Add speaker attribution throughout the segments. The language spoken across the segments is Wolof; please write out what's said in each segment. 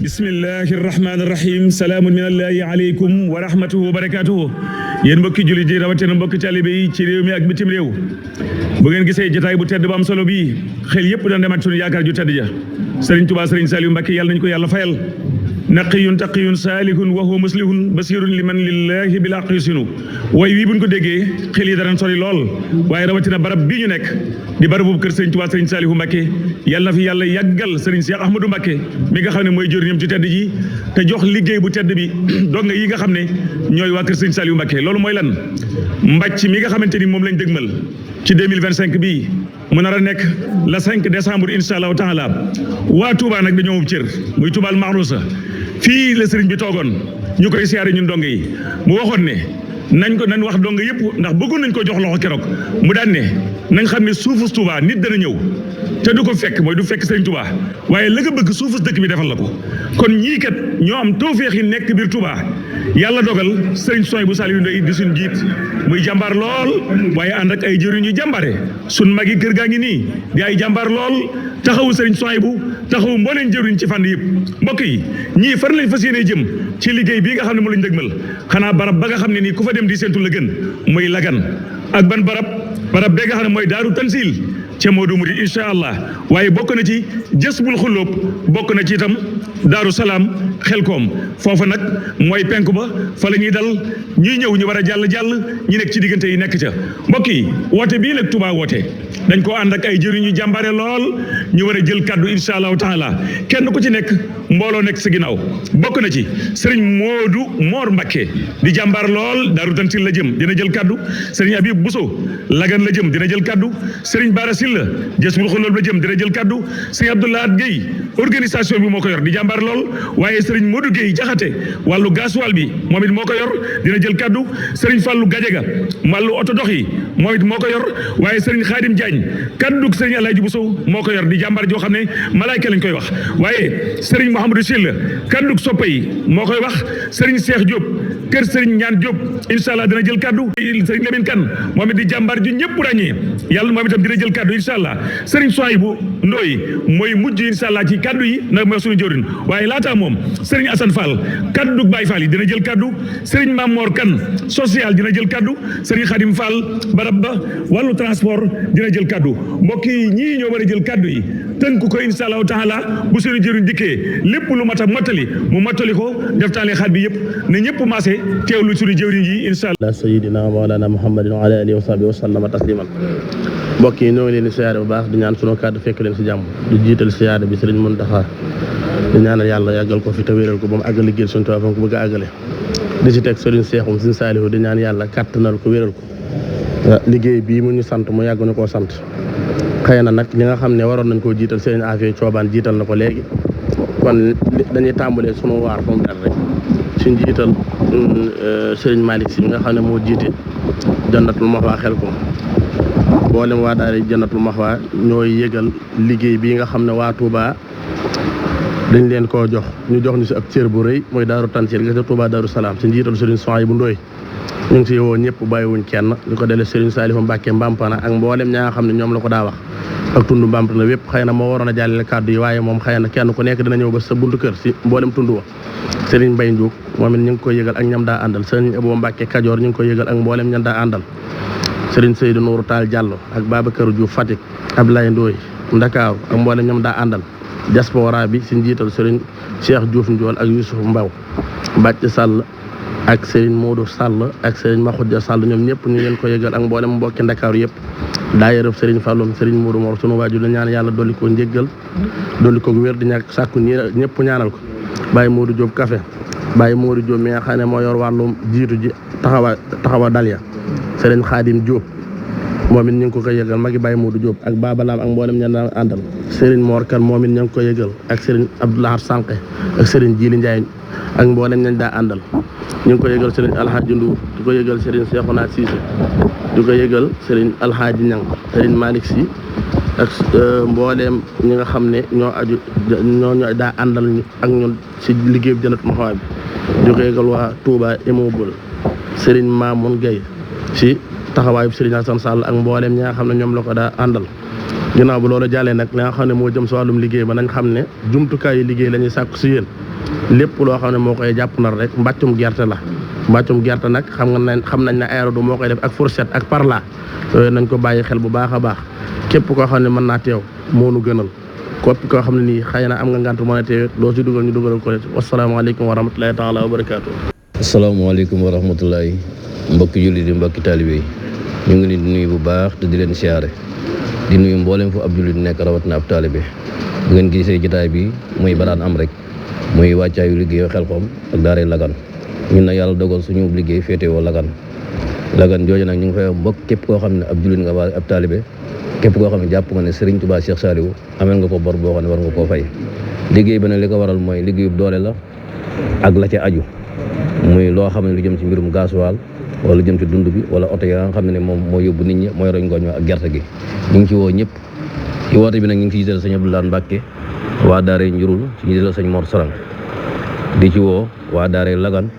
Speaker 1: bismillahi irrahmani irrahim salaamun min allahi aleykum wa rahmatuhu wa barakatuhu yéen mbokki jullit yi rawatina mbokki taalibe yi ci réew mi ak bitim réew bu ngeen gisee jotaay bu tedd bu am solo bii xel yëpp dana demat sunu yaakaar ju tedd ja Sëriñ Tuubaa Sëriñ Saliou Mbacké yàlla nañu ko yàlla fayal naqiyun taqiyun saalihun wa huwa muslihun basirun liman lillahi bil haqq yusinu way wii buñ ko déggee xel yi danañ sori lool waaye rawatina barab bii ñu nekk di barabu kër Sëriñ Tuubaa Sëriñ Saliou Mbacké yàlla na fi yàlla yàggal Sëriñ Cheikh Ahmadou Mbacké mi nga xam ne mooy jëriñam ci tedd ji te jox liggéey bu tedd bi donga yi nga xam ne ñooy waa kër Sëriñ Saliou Mbacké loolu mooy lan mbàcc mi nga xamante ni moom lañ dëgmal ci 2025 bii mu nar a nekk le 5 décembre incha allahu taala waa Touba nag dañoo am cër muy Touba Mahrousa fii la sëriñ bi toogoon ñu koy siyaare ñun donga yi mu waxoon ne nañ wax donga yëpp ndax bëggoon nañ ko jox loxo keroog mu daan ne nañ xam ne suufus Touba nit dana ñëw te du ko fekk mooy du fekk Sëriñ Touba waaye la nga bëgg suufus dëkk bi defal la ko kon ñii kat ñoo am tawfeex yi nekk biir Touba yàlla dogal Sëriñ Souhaïbou Saliou Ndoye di suñ jiit muy jàmbaar lool waaye ànd ak ay jëriñ yu jàmbaare suñ magi kër gaa ngi nii di ay jàmbaar lool taxawu Sëriñ Souhaïbou taxawu mbooleen jëriñ ci fànn yëpp mbokk yi ñii fan lañ fas yéene jëm ci liggéey bii nga xam ne mu lañ dëgmal xanaa barab ba nga xam ne nii ku fa dem di seentu la gën muy Lagan ak ban barab bee nga xam ne mooy Daaru Tansil ca Modou Mouride incha allah waaye bokk na ci Jësbul Xulóob bokk na ci itam Daaru Salaam Xelkoom foofa nag mooy penku ba fa la ñuy dal ñuy ñëw ñu war a jàll ñi nekk ci diggante yi nekk ca mbokk yi woote bii nag Touba woote dañ ko ànd ak ay jëriñ yu jàmbaare lool ñu war a jël kaddu incha allahu taala kenn ku ci nekk mbooloo nekk sa ginnaaw bokk na ci sëriñ Modou Mor Mbacké di jàmbaar lool Daaru Tansil la jëm dina jël kaddu sëriñ Habib Bousso Lagan la jëm dina jël kaddu sëriñ Bara Sylla Jësbul Xulóob la jëm dina jël kaddu sëriñ Abdoulaye Gueye organisation bi moo ko yor di jàmbaar lool waaye sëriñ Modou Gueye Jaxate wàllu gasoil bi moom it moo ko yor dina jël kaddu sëriñ Fallou Gadiaga wàllu oto dox yi moom it moo ko yor waaye sëriñ Khadim Diagne kaddu sëriñ Alaaji Bousso moo ko yor di jàmbaar joo xam ne malaayka lañ koy wax waaye sëriñ Mouhamadou Sylla kaddu soppe yi moo koy wax sëriñ Cheikh Diop kër sëriñ Ñaan Diop incha allah dina jël kaddu sëriñ Lamine Kane moom it di jàmbaar ju ñëpp ràññee yàlla moom itam dina jël kaddu incha allah sëriñ Souhaïbou Ndoye mooy mujj incha allah ci kaddu yi nag mooy suñu jëwriñ waaye laataa moom sëriñ Assane Fall kaddu Baye Fall yi dina jël kaddu sëriñ Mamor Kane social dina jël kaddu sëriñ Khadim Fall barab ba wàllu transport dina jël kaddu mbokk yi ñii ñoo war a jël kaddu yi tënk ko incha allahu taala bu suñu jëriñ dikkee lépp lu mat a mottali mu mottali ko def taale xaat bi yëpp ne ñëpp maase teewlu suñu jëriñ yi incha allah
Speaker 2: sayidina mawlana muhammadin wa ala alihi wa sahbihi wa sallama tasliman mbokk yi ñoo ngi leen di siyaare bu baax di ñaan sunu kàddu fekk leen si jàmm di jiital siyaare bi sëriñ Muntaxa di ñaanal yàlla yàggal ko fi te wéral ko ba mu àggal liggéey suñu Tuubaa fa ko bëgg a àggale di si teg sëriñ Seexum Sëriñ Saalihu di ñaan yàlla kàttanal ko wéral ko liggéey bii mu ñu sant mu yàgg ñu koo sant xëy na nag ñi nga xam ne waroon nañ koo jiital sëriñ Afia Coobaan jiital na ko léegi kon dañuy tàmbalee sunu waar fu mu rek suñ jiital sëriñ Malick Si nga xam ne moo jiite Jannatul Mahwa Xelkom boolem waa daara Jannatul Mahwa ñooy yëgal liggéey bii nga xam ne waa Touba dañ leen koo jox ñu jox ñu si ab cër bu rëy mooy Daaru Tansil ga ca Touba Daaru Salaam si njiital sëriñ Souhaïbou Ndoye ñu ngi si woo ñëpp bàyyiwuñ kenn li ko dele sëriñ Saliou Mbacké Mbampana ak mboolem ñaa nga xam ne ñoom la ko daa wax ak tund Mbampana wépp xëy na moo waroon a jàllale kàddu yi waaye moom xëy na kenn ku nekk dina ñëw ba sa buntu kër si mboolem tund wa sëriñ Mbaye Ndiouk moom it ñu ngi koy yëgal ak ñam daa àndal sëriñ Abou Mbacké Kajoor ñu ngi koy yëgal ak mboolem ñam daa àndal sëriñ Seydou Nourou Tall Diallo ak Babacar Diouf Fatick Ablaye Ndoye Ndakaaru ak mboolem ñam daa àndal diaspora bi si njiital sëriñ Cheikh Diouf Ndiol ak Youssouf Mbaw Bàcc Sall ak Serigne Modou Sall ak Serigne Makhoudia Sall ñoom ñëpp ñu leen ko yëgal ak mboolem mbokki Ndakaaru yëpp daayira Serigne Falloum Serigne Modou Mor sunu waajur di ñaan yàlla dolli ko njéggal dolli ko wér di ñàkk sàkku ñëpp ñaanal ko Baye Modou Diop Café Baye Modou Diop mi nga xam ne moo yor wàllum jiitu ji taxawa dalya Serigne Khadim Diop moom it ñu ngi ko koy yëgal magi Baye Modou Diop ak Baba Lam ak mboolem ñan daan àndal Serigne Mor Kane moom it ñu ngi ko yëgal ak Serigne Abdoulaye Sànqe ak Serigne Djili Ndiaye ak mboolem ñañ daa àndal ñu ngi ko yëgal Serigne Alhaji Ndour di ko yëgal Serigne Cheikhouna Cissé di ko yëgal Serigne Alhaji Ñang Serigne Malick Sy ak mbooleem ñi nga xam ne ñoo aju ñoo daa àndal ak ñun si liggéey bi Jannatul Mahwa bi jógeegal waa Touba Immeuble Serigne Mamoun Gueye si taxawaayu Serigne Assane Sall ak mbooleem ñi nga xam ne ñoom la ko daa àndal. ginnaaw bu loolu jàllee nag li nga xam ne moo jëm si wàllum liggéey ba nañ xam ne jumtukaay yi liggéey la ñuy sàkku si yéen lépp loo xam ne moo koy jàpp nar rek mbàccum gerte la. mbàccum gerte nag xam nañ ne aérodou moo koy def ak fourchette ak parla yooyu nañ ko bàyyi xel bu baax a baax képp koo xam ne mën naa teew moo nu gënal képp koo xam ne nii xëy na am nga ngànt mën a teew loo si dugal ñu dugalal ko wasalaamaaleykum wa rahmatulahi taala wa barakaatu.
Speaker 3: asalaamaaleykum wa rahmatulahi mbokki jullit yi mbokki taalibe yi ñu ngi leen di nuyu bu baax te di leen siyaare di nuyu mboolem fu ab jullit nekk rawatina ab taalibe bu ngeen gisee jotaay bi muy ba daan am rek muy wàccaayu liggéeyu Xelcom ak daaray Lagan ñun nag yàlla dogal suñu liggéey féetewoo Lagan jooju nag ñu ngi fay mbokk képp koo xam ne ab jullit nga waa ab taalibe képp koo xam ne jàpp nga ne Serigne Touba Cheikh Saliou amel nga ko bor boo xam ne war nga koo fay liggéey ba nag li ko waral mooy liggéeyub doole la ak la ca aju muy loo xam ne lu jëm ci mbirum gasoil wala lu jëm ci dund bi wala oto ya nga xam ne moom moo yóbbu nit ñi mooy roñ ngooñ ak gerte gi ñu ngi ci woo ñëpp ci woote bi nag ñu ngi ci jiital sëñ Abdoulaye Mbacke waa daaree Njurul ci jiital sëñ Mor Sarang di ci woo waa daaree Lagan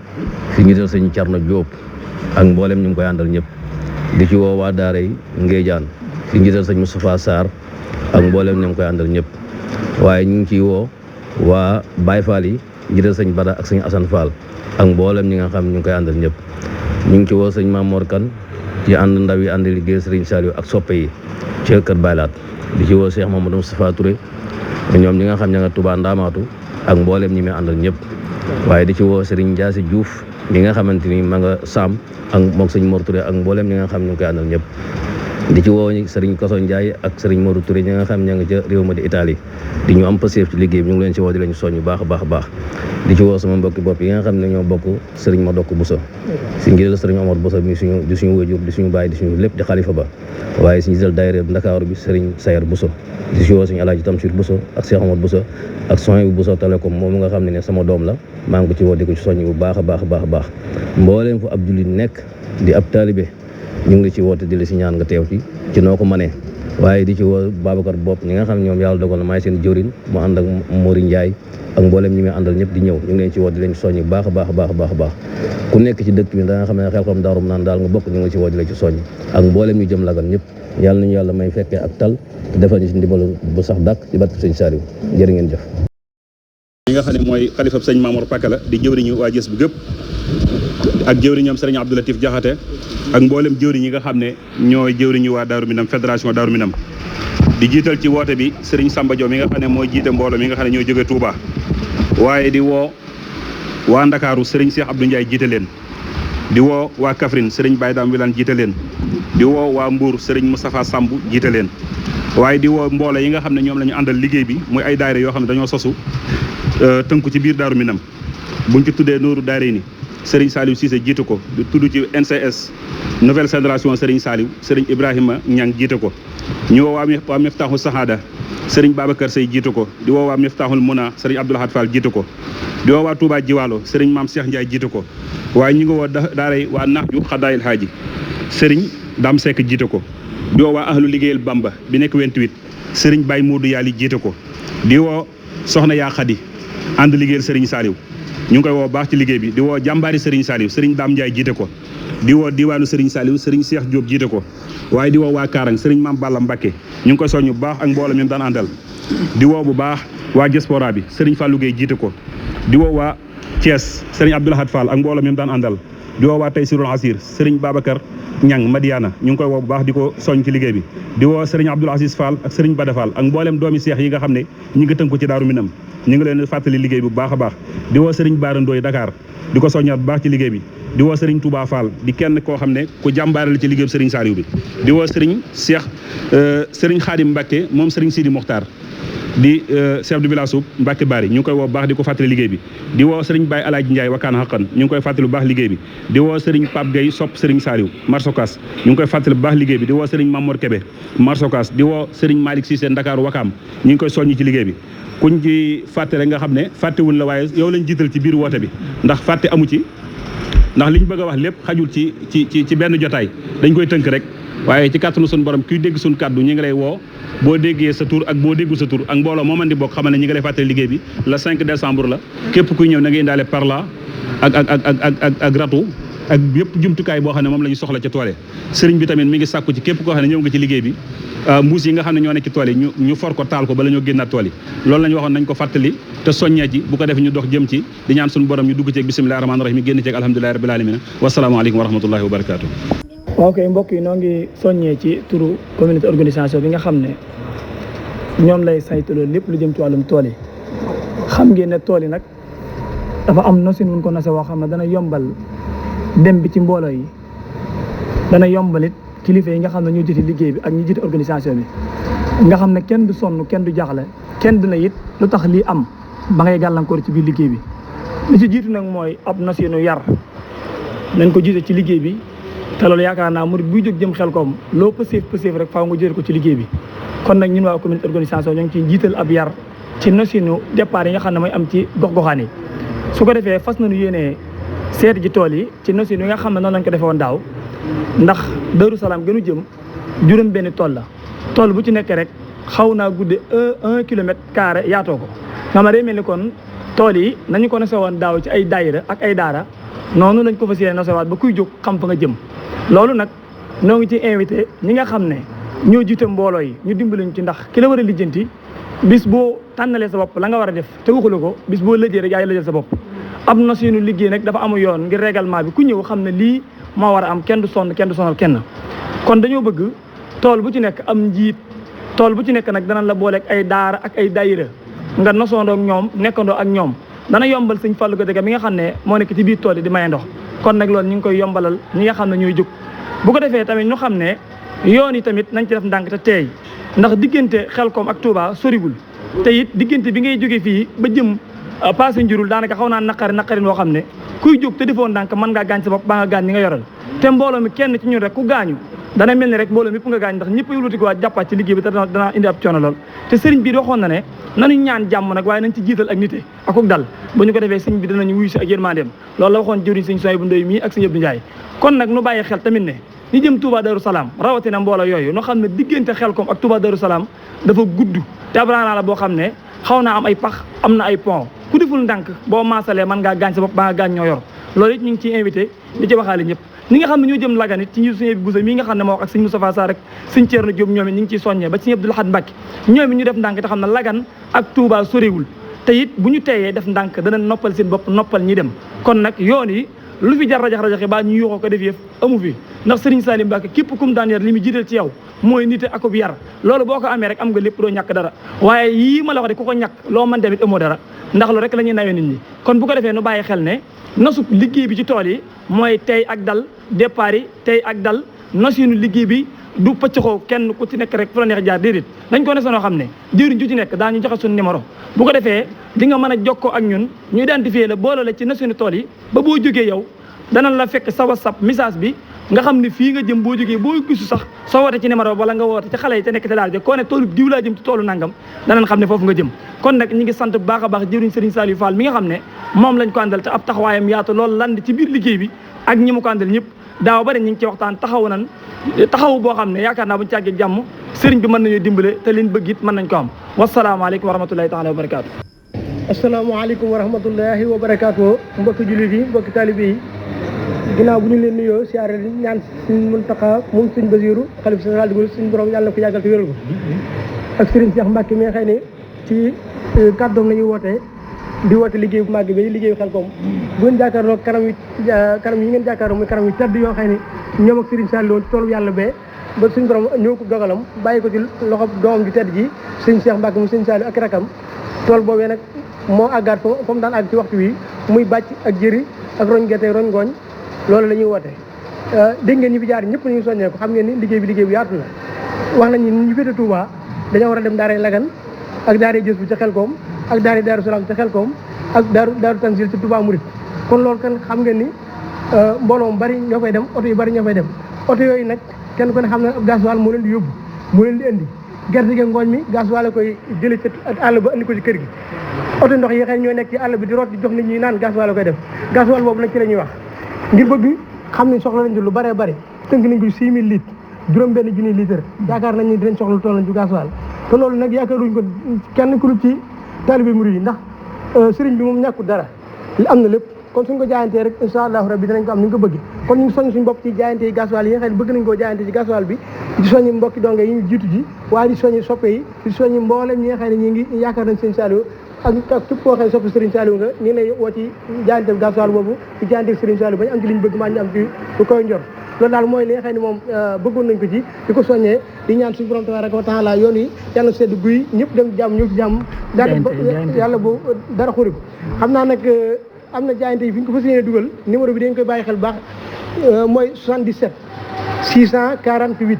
Speaker 3: ci jiital sëñ Thierno Diop ak mboolem ñu ngi koy àndal ñëpp di ci woo waa daaree Ngéejaan ci jiital sëñ Moustapha Sarr ak mboolem ñu ngi koy àndal ñëpp waaye ñu ngi ciy woo waa Baye Fall yi jiital sëñ Bada ak sëñ Assane Fall ak mboolem ñi nga xam ñu ngi koy àndal ñëpp ñu ngi ci woo sëñ Mamor Kane ci ànd ndaw yi ànd liggéey Serigne Saliou ak soppe yi ci kër Baylaat di ci woo Cheikh Mamadou Moustapha Touré ñoom ñi nga xam ña nga Touba Ndamaatu ak mboolem ñi muy àndal ñëpp waaye di ci woo Serigne Ndiasse Diouf mi nga xamante ni ma nga Sam ak mook sëñ Mor Touré ak mboolem ñi nga xam ñu ngi koy àndal ñëpp di ci woo Serigne Koso Ndiaye ak Serigne Modou Touré ñi nga xam ña nga ca réew ma di Italie di ñu am passif ci liggéey bi ñu ngi leen ci woo di leen soññ baax a baax a baax di ci woo sama mbokki bopp yi nga xam ne ñoo bokk Serigne Madok Bousso si njiital Serigne Omar Bousso mi di suñu wajur di suñu baay di suñu lépp di xalifa ba waaye si njiital daayira Ndakaaru bi Serigne Sayer Bousso di ci woo suñu Alaaji Tamsir Bousso ak Cheikh Omar Bousso ak soñ bu Bousso Télécom moom nga xam ne sama doom la maa ngi ko ci woo di ko ci soññ bu baax a baax a baax a baax mbooleem fu ab jullit nekk di ab taalibe ñu ngi la ci woote di la si ñaan nga teew ci noo ko mënee waaye di ci woo Babacar Bopp ñi nga xam ne ñoom yàlla dogal na maay seen jëwriñ mu ànd ak Mori Ndiaye ak mboolem ñi muy àndal ñëpp di ñëw ñu ngi leen ci woo di leen soññ bu baax a baax a baax a baax a baax ku nekk ci dëkk bi da nga xam ne Xelcom Daarum naan daal nga bokk ñu ngi la ci woo di la ci soññ ak mboolem ñu jëm Lagan ñëpp yàlla nañu yàlla may fekkee ak tal te defal ñu ci ndimbalu bu sax dàkk ci barke sëñ Saliou jërë ngeen jëf.
Speaker 1: ñi nga xam ne mooy xalifab sëñ Mamour Pakala di jëwriñu waa Jës bu gëpp ak jëwriñam sëriñ Abdou Latif Jaxate ak mboolem jëwriñ yi nga xam ne ñooy jëwriñu waa Daaru Minam fédération Daaru Minam di jiital ci woote bi sëriñ Samba Diop mi nga xam ne mooy jiite mbooloo mi nga xam ne ñooy jóge Touba waaye di woo waa Ndakaaru sëriñ Cheikh Abdou Ndiaye jiite leen di woo waa Kaffrine sëriñ Baye Dame Wilane jiite leen di woo waa Mbour sëriñ Moustapha Samb jiite leen waaye di woo mbooloo yi nga xam ne ñoom la ñu àndal liggéey bi muy ay daayira yoo xam ne dañoo sosu tënku ci biir Daaru Minam buñ ci tuddee Nooru Daarayni Serigne Saliou Cissé jiite ko di tudd ci NCS nouvelle génération Serigne Saliou Serigne Ibrahima Niang jiite ko ñu woo waa Miftahul Sahada Serigne Babacar Sey jiite ko di woo waa Miftahul Muna Serigne Abdoulahad Fall jiite ko di woo waa Touba Jiwaalo Serigne Mame Cheikh Ndiaye jiite ko waaye ñu ngi woo daaray waa Nahju Xadaayil Haaji Serigne Dame Seck jiite ko di woo waa ahlu liggéeyal Bamba bi nekk 28 Serigne Baye Modou Yali jiite ko di woo soxna yaa Xadi ànd liggéeyal Serigne Saliou ñu ngi koy woo baax ci liggéey bi di woo jàmbaari Serigne Saliou Serigne Dame Ndiaye jiite ko di woo diwaanu Serigne Saliou Serigne Cheikh Diop jiite ko waaye di woo waa Kaarang Serigne Mame Balla Mbacké ñu ngi koy soññu bu baax ak mbooloo mi daan àndal di woo bu baax waa diaspora bi Serigne Fallou Gueye jiite ko di woo waa Thiès Serigne Abdoulahad Fall ak mbooloo mi daan àndal di woo waa Taysirul Asir Serigne Babacar Niang Madiana ñu ngi koy woo bu baax di ko soñ ci liggéey bi di woo Serigne Abdoul Aziz Fall ak Serigne Bada Fall ak mboolem doomi Cheikh yi nga xam ne ñu ngi tënku ci Daaru Minam ñu ngi leen fàttali liggéey bu baax a baax di woo Serigne Bara Ndoye Dakar di ko soññaat bu baax ci liggéey bi di woo Serigne Touba Fall di kenn koo xam ne ku jàmbaarale ci liggéey Serigne Saliou bi di woo Serigne Cheikh Serigne Khadim Mbacké moom Serigne Sidi Mokhtar di chef de village sub Mbacké Bari ñu ngi koy woo baax di ko fàttali liggéey bi di woo Serigne Baye Alaaji Ndiaye Wakkaan Xaqan ñu ngi koy fàttali bu baax liggéey bi di woo Serigne Pape Gueye sopp Serigne Saliou Marsokas ñu ngi koy fàttali bu baax liggéey bi di woo Serigne Mamour Kébé Marsokas di woo Serigne Malick Cissé Ndakaaru Wakaam ñu ngi koy soññi ci liggéey bi kuñ ci fàtte rek nga xam ne fàttewuñ la waaye yow lañ jiital ci biir woote bi ndax fàtte amu ci ndax liñ bëgg a wax lépp xajul ci benn jotaay dañ koy tënk rek
Speaker 4: waaye ci kàttanu suñu borom kuy dégg suñu kàddu ñi ngi lay woo boo déggee sa tur ak boo déggul sa tur ak mbooloo moo mën di bokk xamal ne ñi ngi lay fàttali liggéey bi le 5 décembre la képp kuy ñëw na nga indaale parla ak ratu ak yëpp jumtukaay boo xam ne moom la ñu soxla ca tool yi sëriñ bi tamit mi ngi sàkku ci képp koo xam ne ñëw nga ci liggéey bi mbuus yi nga xam ne ñoo nekk ci tool yi ñu for ko taal ko bala ñoo génnaat tool yi loolu la ñu waxoon nañ ko fàttali te soññee ci bu ko defee ñu dox jëm ci di ñaan suñu borom ñu dugg ceeg bismillahi rahmaani rahim génn ceeg alhamdulillahi rabbil alamin wasalaamaaleykum wa rahmatullahi wa barakatuh
Speaker 5: ok mbokk yi noo ngi soññee ci turu communauté organisation bi nga xam ne ñoom lay saytu loolu lépp lu jëm ci wàllum tool yi xam ngeen ne tool yi nag dafa am nosin wuñ ko nose woo xam ne dana yombal dem bi ci mbooloo yi dana yombalit kilifa yi nga xam ne ñoo jiite liggéey bi ak ñi jiite organisation bi nga xam ne kenn du sonn kenn du jaaxle kenn du na it lu tax lii am ba ngay gàllankoor ci biir liggéey bi li ci jiitu nag mooy ab nosinu yar nañ ko jiite ci liggéey bi te loolu yaakaar naa murid buy jóg jëm Xelkom loo pëseef rek faaw nga jël ko ci liggéey bi kon nag ñun waa communauté organisation ñoo ngi ciy jiital ab yar ci nosinu départ yi nga xam ne mooy am ci gox-goxaan yi su ko defee fas nañu yéenee seet ji tool yi ci nosin yi nga xam ne noonu lañ ko defee woon daaw ndax Darou Salaam gënu jëm juróom benn tool la tool bu ci nekk rek xaw naa gudde 1 kilomètre carré yaatoo ko nga ma day mel ni kon tool yi nañu ko nose woon daaw ci ay daayira ak ay daara noonu lañ ko fas yéene nosewaat ba kuy jóg xam fa nga jëm loolu nag noo ngi ci invité ñi nga xam ne ñoo jiite mbooloo yi ñu dimbaliñ ci ndax ki la war a lijjanti bis boo tànnalee sa bopp la nga war a def te waxula ko bis boo lëjee rek yaay lëjal sa bopp am na suñu liggéey nag dafa amu yoon ngir règlement bi ku ñëw xam ne lii moo war a am kenn du sonn kenn du sonal kenn kon dañoo bëgg tool bu ci nekk am njiit tool bu ci nekk nag danañ la booleeg ay daara ak ay daayira nga nosoondoo ak ñoom nekkandoo ak ñoom dana yombal sëñ Fallou Gadiaga mi nga xam ne moo nekk ci biir tool yi di maye ndox kon nag loolu ñu ngi koy yombalal ñi nga xam ne ñooy jóg bu ko defee tamit ñu xam ne yoon yi tamit nañ ci def ndànk te teey ndax diggante Xelkom ak Touba soriwul te it diggante bi ngay jógee fii ba jëm passé njurul daanaka xaw naa naqarin woo xam ne kuy jóg te defoo ndànk mën ngaa gaañ sa bopp ba nga gaañ ñi nga yoral te mbooloo mi kenn ci ñun rek ku gaañu dana mel ni rek mbooloo mi ëpp nga gaañ ndax ñëpp yuluti ko waa jàppaat ci liggéey bi te dana indi ab coono lool te sëriñ bi waxoon na ne nañu ñaan jàmm nag waaye nañ ci jiital ak nite akuk dal bu ñu ko defee sëriñ bi danañu wuyu si ak yërmandeem loolu la waxoon jëriñ sëriñ Soy bu Ndoy mii ak sëriñ Abdou Ndiaye kon nag nu bàyyi xel tamit ne ñi jëm Touba Darou Salaam rawatina mbooloo yooyu noo xam ne diggante Xelkom ak Touba Darou Salaam dafa gudd te ab la boo xam ne xaw naa am ay pax am na ay pont ku deful ndànk boo maasalee mën ngaa gaañ sa bopp ba nga gaañ ñoo yor loolu it ñu ngi ciy invité di ci waxaale ñëpp ñi nga xam ne ñoo jëm Lagan it ci ñu suñu Boussa mii nga xam ne moo wax ak sëñ Moustapha Sarr ak sëñ Thierno Diop ñoom it ñu ngi ciy soññee ba sëñ Abdou Lahad Mbacké ñoom it ñu def ndànk te xam ne Lagan ak Touba soriwul te it bu ñu teeyee def ndànk dana noppal seen bopp noppal ñi dem kon nag yoon yi lu fi jar rajax-rajaxe ba ñu yuuxoo ko def yëf amu fi ndax Serigne Salim Mbacké képp kum daan yar li mu jiital ci yow mooy nite akub yar loolu boo ko amee rek am nga lépp doo ñàkk dara waaye yii ma la wax de ku ko ñàkk loo mën tamit amoo dara ndax lu rek la ñuy nawee nit ñi kon bu ko defee nu bàyyi xel ne nasub liggéey bi ci tool yi mooy tey ak dal départ yi tey ak dal nosinu liggéey bi du pëccxoo kenn ku ci nekk rek fu la neex jaar déedéet dañ ko ne sonoo xam ne jëriñ ju ci nekk daa ñu joxe suñu numéro bu ko defee di nga mën a jokkoo ak ñun ñu identifier la boole la ci nosinu tool yi ba boo jógee yow danañ la fekk sa WhatsApp message bi nga xam ne fii nga jëm boo jógee boo gisu sax soo woote ci numéro wala nga woote ci xale yi te nekk te daal koo ne toolu diw laa jëm ci toolu nangam danañ xam ne foofu nga jëm kon nag ñi ngi sant bu baax a baax jëriñ Serigne Saliou Fall mi nga xam ne moom lañ ko àndal te ab taxawaayam yaatu loolu land ci biir liggéey bi ak ñi mu ko àndal ñëpp daaw bari ñi ngi ci waxtaan taxaw boo xam ne yaakaar naa buñu càggee jàmm sëriñ bi mën nañoo dimbale te liñ bëgg it mën nañ ko am wasalaamaaleykum wa rahmatullahi taala wa barakaatu
Speaker 6: asalaamaaleykum wa rahmatullahi wa barakaatu mbokki jullit yi mbokki taalibe yi ginnaaw bu ñu leen nuyoo siyaare li ñaan suñ Muntaxa moom suñ Basiiru xalif général di suñ borom yàlla na ko yàggal te wéral ko ak Serigne Cheikh Mbacké mi nga xëy ne ci kàddoom la ñuy wootee di woote liggéey bu màgg bi liggéeyu Xelkom bu ngeen jàkkaarloo kanam yi ngeen jàkkaarloo muy kanam yi tedd yoo xam ne ñoom ak Serigne Saliou ci toolu yàlla bee ba suñ borom ñëw ko dogalam bàyyi ko ci loxo doomam ji tedd ji Serigne Cheikh Mbacké mu Serigne Saliou ak rakam tool boobee nag moo àggaat fa mu daan àgg ci waxtu wi muy bàcc ak jëri ak roñ gerte roñ ngooñ loolu la ñuy woote dégg ngeen ñi fi jaar ñëpp nañu soññee ko xam ngeen ni liggéey bi yaatu na wax nañu ñu féete Touba dañoo war a dem daaray Lagan ak daaray Jës bu ca Xelkom ak daaray Daaru Salaam ca Xelkom ak daaru Tanzil ci Touba Murit kon loolu kan xam ngeen ni mbooloo mu bari ñoo fay dem oto yu bari ñoo fay dem oto yooyu nag kenn ku ne xam ne gasoil moo leen di yóbbu moo leen di indi gerte gi ngooñ mi gasoil la koy jëlee ci àll ba indi ko ci kër gi oto ndox yi xëy ñoo nekk ci àll bi di root di jox nit ñi naan gasoil la koy def gasoil boobu nag ci la ñuy wax ngir bëgg xam ne soxla nañ lu bëree bëri tënk nañ ko 6000 litres juróom-benn junni litre yaakaar nañ ni dinañ soxla lu toll ci gasoil te loolu nag yaakaaruñ ko kenn ku ci taalibe murid yi ndax sëriñ bi moom ñàkkul dara am na lépp kon suñ ko jaayantee rek incha allahu rabbi dinañ ko am ni ñu ko bëgg kon ñu ngi soññ suñu bopp ci jaayante yi gasoil yi nga xam ne bëgg nañ koo jaayante ci gasoil bi di soññi mbokki donge yi ñu jiitu ji waaye di soññi soppe yi di soññi mboolem ñi nga xam ne ñi ngi yaakaar nañ Serigne Saliou ak képp koo xam ne soppe Serigne Saliou nga ñu ngi lay woo ci jaayante gasoil boobu ci jaayante Serigne Saliou bañ am ci liñ bëgg maa ñu am ci lu koy njor loolu daal mooy li nga xam ne moom bëggoon nañ ko ci di ko soññee di ñaan suñu borom tabaaraka wa taala yoon yi yàlla sedd guy ñëpp dem jàmm ñëw ci jàmm yàlla bu dara xuri ko xam naa nag am na jaayante yi fi ñu ko fas yéene dugal numéro bi dañ koy bàyyi xel baax mooy 77 648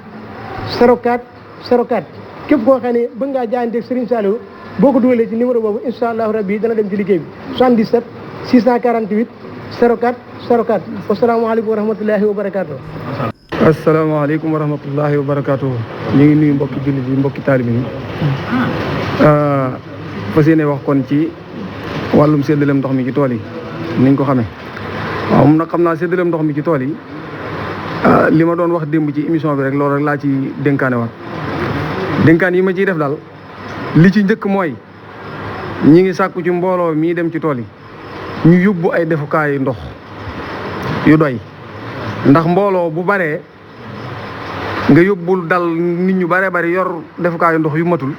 Speaker 6: 04 04 képp koo xam ne bëgg ngaa jaayante ak Serigne Saliou boo ko dugalee ci numéro boobu incha allahu rabbi dana dem ci liggéey bi 77 648 04 04 wasalaamaaleykum wa rahmatullahi wa barakaatu.
Speaker 7: asalaamaaleykum wa rahmatullahi wa barakaatu. ñu ngi nuyu mbokki jullit yi mbokki taalibe yi fas yéene wax kon ci wàllum séddaleem ndox mi ci tool yi niñ ko xamee waaw moom nag xam naa séddaleem ndox mi ci tool yi li ma doon wax démb ci émission bi rek loolu rek laa ci dénkaane waat dénkaan yi ma ciy def daal li ci njëkk mooy ñi ngi sàkku ci mbooloo mii dem ci tool yi ñu yóbbu ay defukaayu ndox yu doy ndax mbooloo bu baree nga yóbbul dal nit ñu bare bari yor defukaayu ndox yu matul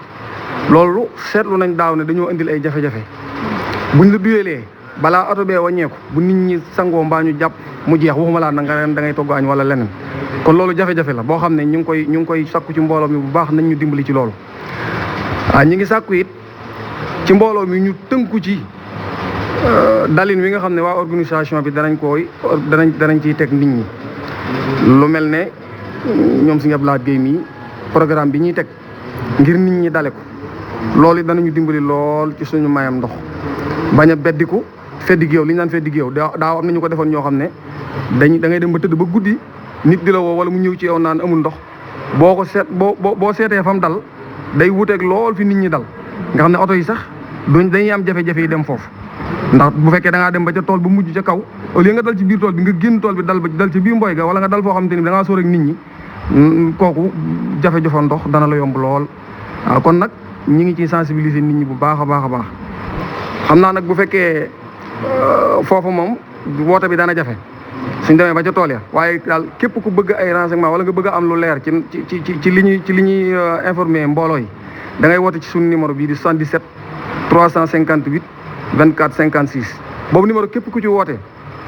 Speaker 7: loolu seetlu nañ daaw ne dañoo indil ay jafe-jafe buñ la duyelee balaa oto bee wàññeeku bu nit ñi sangoo mbaa ñu jàpp mu jeex waxuma laa nag nga ren da ngay togg añ wala leneen kon loolu jafe-jafe la boo xam ne ñu ngi koy sakku ci mbooloo mi bu baax nañ ñu dimbali ci loolu ñi ngi sàkku it ci mbooloo mi ñu tënku ci dalin wi nga xam ne waa organisation bi danañ ciy teg nit ñi lu mel ne ñoom si Abdoulaye Guèye mii programme bi ñuy teg ngir nit ñi dale ko loolu it danañu dimbali lool ci suñu mayam ndox bañ a beddiku feddi géew li ñu naan feddi géew daaw am na ñu ko defoon ñoo xam ne da ngay dem ba tëdd ba guddi nit di la woo wala mu ñëw ci yow naan amul ndox boo seetee fam dal day wuteeg lool fi nit ñi dal nga xam ne oto yi sax dañuy am jafe-jafe yi dem foofu ndax bu fekkee da ngaa dem ba ca tool ba mujj ca kaw au lieu nga dal ci biir tool bi nga génn tool bi dal ci biir mboy ga wala nga dal foo xam te ni da ngaa sóor ak nit ñi kooku jafe-jafe ndox dana la yomb lool waaw kon nag ñi ngi ciy sensibiliser nit ñi bu baax a baax a baax xam naa nag bu fekkee foofu moom woote bi dana jafe suñ demee ba ca tool ya waaye daal képp ku bëgg ay renseignement wala nga bëgg a am lu leer ci li ñuy informer mbooloo yi da ngay woote ci suñu numéro bii di 77 358 24 56 boobu numéro képp ku ci woote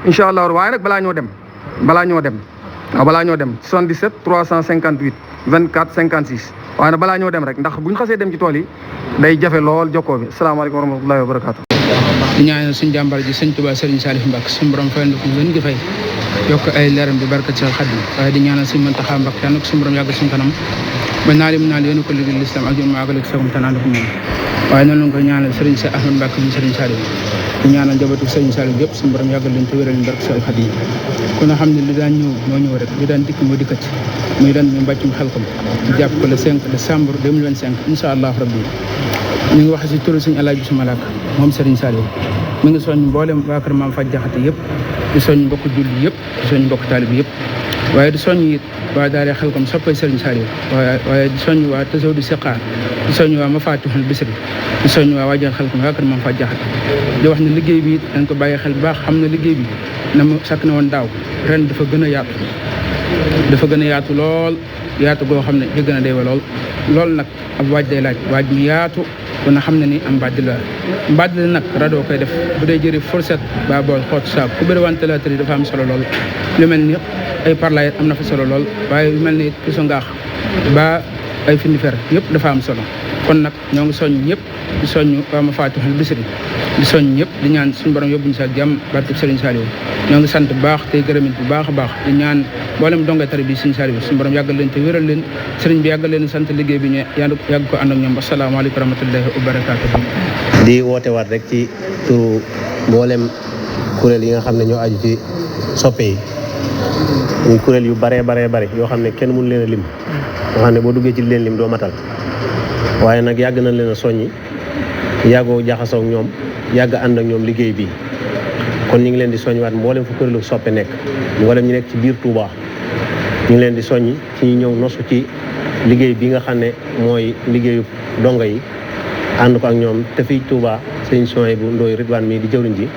Speaker 7: incha allah waaye nag balaa ñoo dem 77 358 24 56 waaye nag balaa ñoo dem rek ndax buñ xasee dem ci tool yi day jafe lool jokkoo bi asalaamaaleykum wa rahmatullahi wa barakaatu.
Speaker 8: di ñaanal suñu jàmbar ji sëñ Tuubaa Sëriñ Saliou Mbacke suñu borom fay na ko ngeen gi fay yokk ay leeram bi barkat ci Xaadim waaye di ñaanal suñu Muntaxa Mbacke yàlla na ko suñu borom yàgg suñu kanam ba naa lim naa yéen ko liggéey l'islam ak ñun maa ngi sagum te naan ko moom waaye noonu lañ ko ñaanal Sëriñ Sa Ahmad Mbacke mu Sëriñ Saliou di ñaanal njabootu Sëriñ Saliou yëpp suñu borom yàggal leen te wéral leen barkat ci Xaadim ku nga xam ne li daan ñëw moo ñëw rek li daan dikk moo dikkat muy daan ñu mbàccum Xelkom di jàpp ko le 5 décembre 2025 incha allah rabbi ñu ngi wax si turu suñu Alaaji Bisu Malaaka moom Sëriñ Saliou mi ngi soññ mboolem waa kër Maam Faj Jaxate yëpp di soññ mbokk julli yëpp di soññ mbokk taalib yëpp waaye di soññ it waa daara Xelkom soppay Sëriñ Saliou waaye di soññ waa Tasaw di Siqaar di soññ waa Mafatihul Bisri di soññ waa waajal Xelkom waa kër Maam Faj Jaxate di wax ne liggéey bi dañ ko bàyyi xel baax xam ne liggéey bi na mu sakk na woon daaw ren dafa gën a yaatu lool yaatu goo xam ne jégg na day wa lool nag ab waaj day laaj waaj mu yaatu kon xam ne ni am mbàdd la nag rajo koy def bu dee jëri fourchette ba bool xoot saab ku bëri ventilateur yi dafa am solo lool lu mel ni ay parlayer am na fa solo lool waaye lu mel ni piso ngaax ba ay finifère yëpp dafa am solo kon nag ñoo ngi soññ ñëpp di soññ waa Mafatihul Bisri di soññ ñëpp di ñaan suñu borom yóbbuñu sa jàmm barke Sëriñ Saliou ñoo ngi sant bu baax tey gërëmit bu baax a baax di ñaan mboolem donga tari bi Sëriñ Saliou suñu borom yàggal leen te wéral leen sëriñ bi yàggal leen sant liggéey bi ñu yàgg ko ànd ak ñoom asalaamaaleykum wa rahmatullahi wa barakaatu.
Speaker 9: di woote waat rek ci turu mboolem kuréel yi nga xam ne ñoo aju ci soppe yi muy kuréel yu baree yoo xam ne kenn mënu leen a lim yoo xam ne boo duggee ci leen lim doo matal waaye nag yàgg nañ leen a soññi yàggoo jaxasoo ak ñoom yàgg ànd ak ñoom liggéey bi kon ñu ngi leen di soññiwaat mboolem fu kuréelu soppe nekk mboolem ñu nekk ci biir Touba ñu ngi leen di soññi ci ñu ñëw nosu ci liggéey bi nga xam ne mooy liggéeyu dongo yi ànd ko ak ñoom te fii Touba sëñ Souhaïbou Ndoye Ridwane mii di jëwriñ ji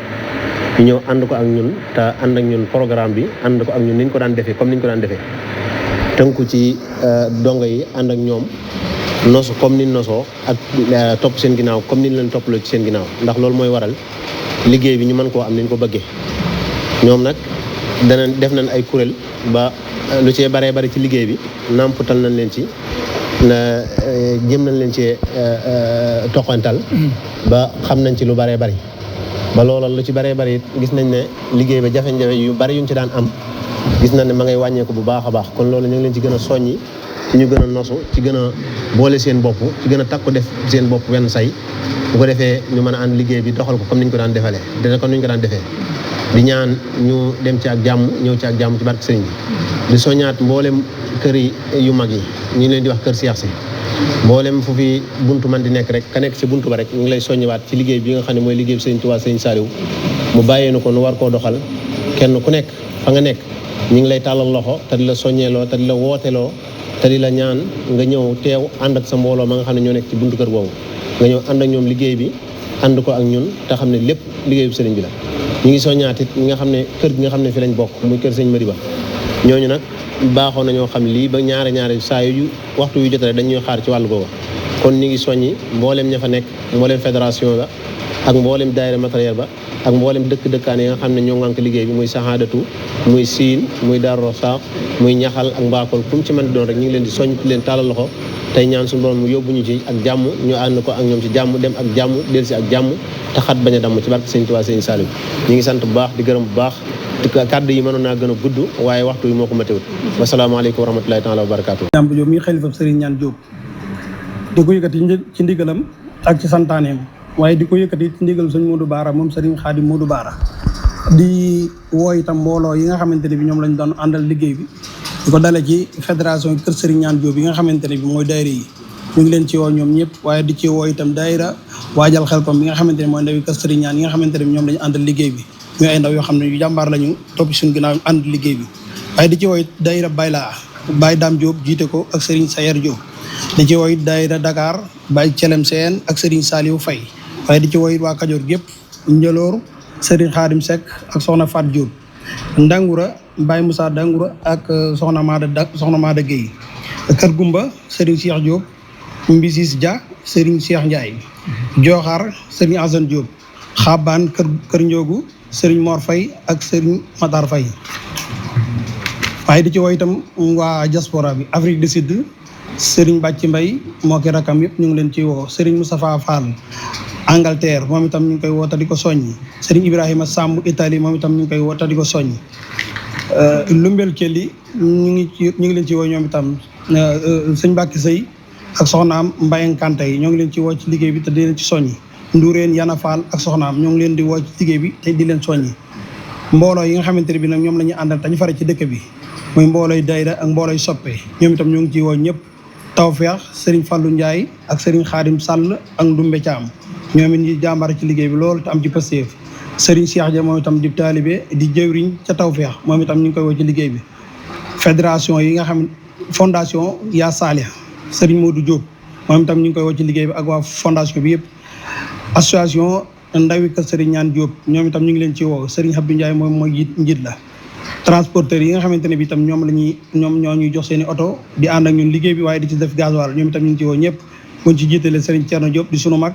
Speaker 9: ñu ñëw ànd ko ak ñun te ànd ak ñun programme bi ànd ko ak ñun ni ñu ko daan defee comme ni ñu ko daan defee tënku ci dongo yi ànd ak ñoom nosu comme ni nosoo ak topp seen ginnaaw comme ni leen toppaloo ci seen ginnaaw ndax loolu mooy waral liggéey bi ñu mën koo am ni ñu ko bëggee ñoom nag def nañ ay kuréel ba lu cee baree bari ci liggéey bi nàmpatal nañ leen ci na jëm nañ leen ci toqantal ba xam nañ ci lu baree bari ba loola lu ci baree bari gis nañ ne liggéey ba jafe-jafe yu bari yuñ ci daan am gis nañ ne ma ngay wàññeeku bu baax a baax kon loolu ñu ngi leen ci gën a soññi ci ñu gën a nosu ci gën a boole seen bopp ci gën a takku def seen bopp wenn say bu ko defee ñu mën a ànd liggéey bi doxal ko comme ni ñu ko daan defalee comme ni ñu ko daan defee di ñaan ñu dem ci ak jàmm ñëw ci ak jàmm ci barke sëriñ bi di soññaat mboolem kër yi yu mag yi ñu leen di wax kër Cheikh si mboolem fu fi buntu man di nekk rek ka nekk si buntu ba rek ñu ngi lay soññiwaat ci liggéey bi nga xam ne mooy liggéey bi sëriñ Touba sëriñ Saliou mu bàyyee nu ko nu war koo doxal kenn ku nekk fa nga nekk ñu ngi lay tàllal loxo te di la soññeeloo te di la wooteloo te di la ñaan nga ñëw teew ànd ak sa mbooloo ma nga xam ne ñoo nekk ci buntu kër boobu nga ñëw ànd ak ñoom liggéey bi ànd ko ak ñun te xam ne lépp liggéey bi sëriñ bi la ñu ngi soññaat it ñi nga xam ne kër gi nga xam ne fi lañ bokk muy kër sëñ Madiba ñooñu nag baaxoo nañoo xam lii ba ñaare saa yu waxtu yu jotee dañuy xaar ci wàllu googu kon ñu ngi soññi mboolem ña fa nekk mboolem fédération ba ak mboolem daayira matériel ba ak mboolem dëkkaan yi nga xam ne ñoo ngànk liggéey bi muy saxaadatu muy siin muy Daaru Rasaaq muy ñaxal ak mbaakol kum ci mën di doon rek ñu ngi leen di soññ leen tàllal loxo tey ñaan suñu borom mu yóbbu ñu ci ak jàmm ñu ànd ko ak ñoom ci jàmm dem ak jàmm del si ak jàmm te xat bañ a damm ci barke sëñ Tuubaa sëñ Saliou ñu ngi sant bu baax di gërëm bu baax kàddu yi mënoon naa gën a gudd waaye waxtu yi moo ko matewut wasalaamaaleykum wa rahmatulahi taala wa barakaatu.
Speaker 10: Ñamb Diop mi xalifa sëriñ ñaan Diop di ko yëkkati ci ndigalam ak ci santaaneem waaye di ko yëkkati ci ndigal sëñ Modou Baara moom sëriñ Xaadim Modou Baara di woo itam mbooloo yi nga xamante ne bi ñoom lañ doon àndal liggéey bi di ko dale ci fédération kër sëriñ ñaan Diop yi nga xamante ne bi mooy daayira yi ñu ngi leen ci woo ñoom ñëpp waaye di ci woo itam daayira waajal xelkom bi nga xamante ne mooy ndawi kër sëriñ ñaan yi nga xamante ne bi ñoom lañu àndal liggéey bi ñu ay ndaw yoo xam ne yu jàmbaar lañu topp suñu ginnaaw ànd liggéey bi waaye di ci woo daayira Bayla Baye Dame Diop jiite ko ak sëriñ Sayer Diop di ci woo daayira Dakar Baye Celem Seen ak sëriñ Saliou Faye waaye di ci woo waa Kajoor gépp Njëloor sëriñ Xaadim Seck ak soxna Fat Diop Ndangura Baye Moussa Ndangura ak soxna Maada Guèye Kër Gumba sëriñ Cheikh Diop Mbisis Dia sëriñ Cheikh Ndiaye Joxaar sëriñ Assane Diop Xabaan kër Ndiogu sëriñ Mor Faye ak sëriñ Matar Faye waaye di ci woo itam waa diaspora bi Afrique du Sud sëriñ Bàcci Mbay moo ki rakam yëpp ñu ngi leen ci woo sëriñ Moustapha Fall Angleterre moom itam ñu ngi koy woo te di ko soññi sëriñ Ibrahima Samb Italie moom itam ñu ngi koy woo te di ko soññi Lumbel Kelly ñu ngi leen ci woo ñoom itam sëñ Mbàkki Sëy ak soxnaam Mbayang Kanté yi ñoo ngi leen ci woo ci liggéey bi te di leen ci soññi Ndoureen Yana Fall ak soxnaam ñoo ngi leen di woo ci liggéey bi te di leen soññi mbooloo yi nga xamante ne bi nag ñoom la ñu àndal te ñu fare ci dëkk bi muy mboolooy dayra ak mboolooy soppe ñoom itam ñoo ngi ciy woo ñëpp Tawfeex Serigne Fallou Ndiaye ak Serigne Khadim Sall ak Ndumbe Thiam ñoom it ñi jàmbaar ci liggéey bi loolu te am ci pësteef Serigne Cheikh Dia moom itam di taalibe di jëwriñ ca Tawfeex moom itam ñu ngi koy woo ci liggéey bi fédération yi nga xam fondation Ya Salih Serigne Modou Diop moom itam ñu ngi koy woo ci liggéey bi ak waa fondation bi yëpp association ndawi kër Serigne Ñaan Diop ñoom itam ñu ngi leen ci woo Serigne Abdou Ndiaye moom mooy njiit la transporteurs yi nga xamante ne bi itam ñoom ñoo ñuy jox seen i oto di ànd ak ñun liggéey bi waaye di ci def gasoil ñoom itam ñu ngi ci woo ñëpp buñ ci jiitale Serigne Thierno Diop di sunu mag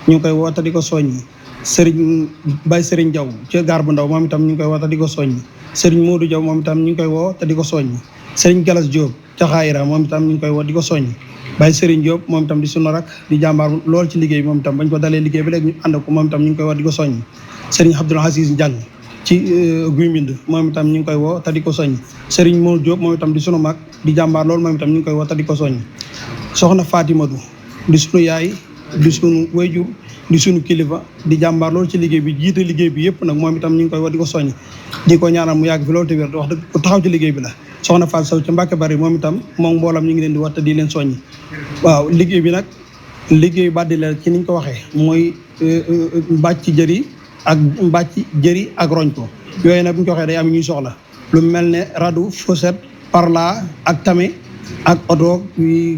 Speaker 10: ñu ngi koy woo te di ko soññi Serigne Baye Serigne Diaw ci gaar bu ndaw moom itam ñu ngi koy woo te di ko soññi Serigne Modou Diaw moom itam ñu ngi koy woo te di ko soññi Serigne Galas Diop ca Xaayira moom itam ñu ngi koy woo di ko soññi Baye Serigne Diop moom itam di sunu rak di jàmbaar lool ci liggéey bi moom itam bañ ko dalee liggéey bi léegi ñu ànd ko moom itam ñu ngi koy woo di ko soññi Serigne Abdoul Aziz Ndiang ci Guy Mbind moom itam ñu ngi koy woo te di ko soññi Serigne Modou Diop moom itam di sunu mag di jàmbaar lool moom itam ñu ngi koy woo te di ko soññi soxna Fatimatu di sunu yaay di sunu wayjur di sunu kilifa di jàmbaar loolu ci liggéey bi jiite liggéey bi yëpp nag moom itam ñu ngi koy woo di ko soññi di ko ñaanal mu yàgg fi loolu te wér wax dëgg ku taxaw ci liggéey bi la soxna Fall Sow ca Mbàkke Bari moom itam moom mboolam ñu ngi leen di wax te di leen soññi waaw liggéey bi nag liggéey baddi la ci niñ ko waxee mooy bàcc jëri ak mbàcc jëri ak roñ ko yooyu nag bu ñu ko waxee day am ñuy soxla lu mel ne radu fourchette parla ak tame ak oto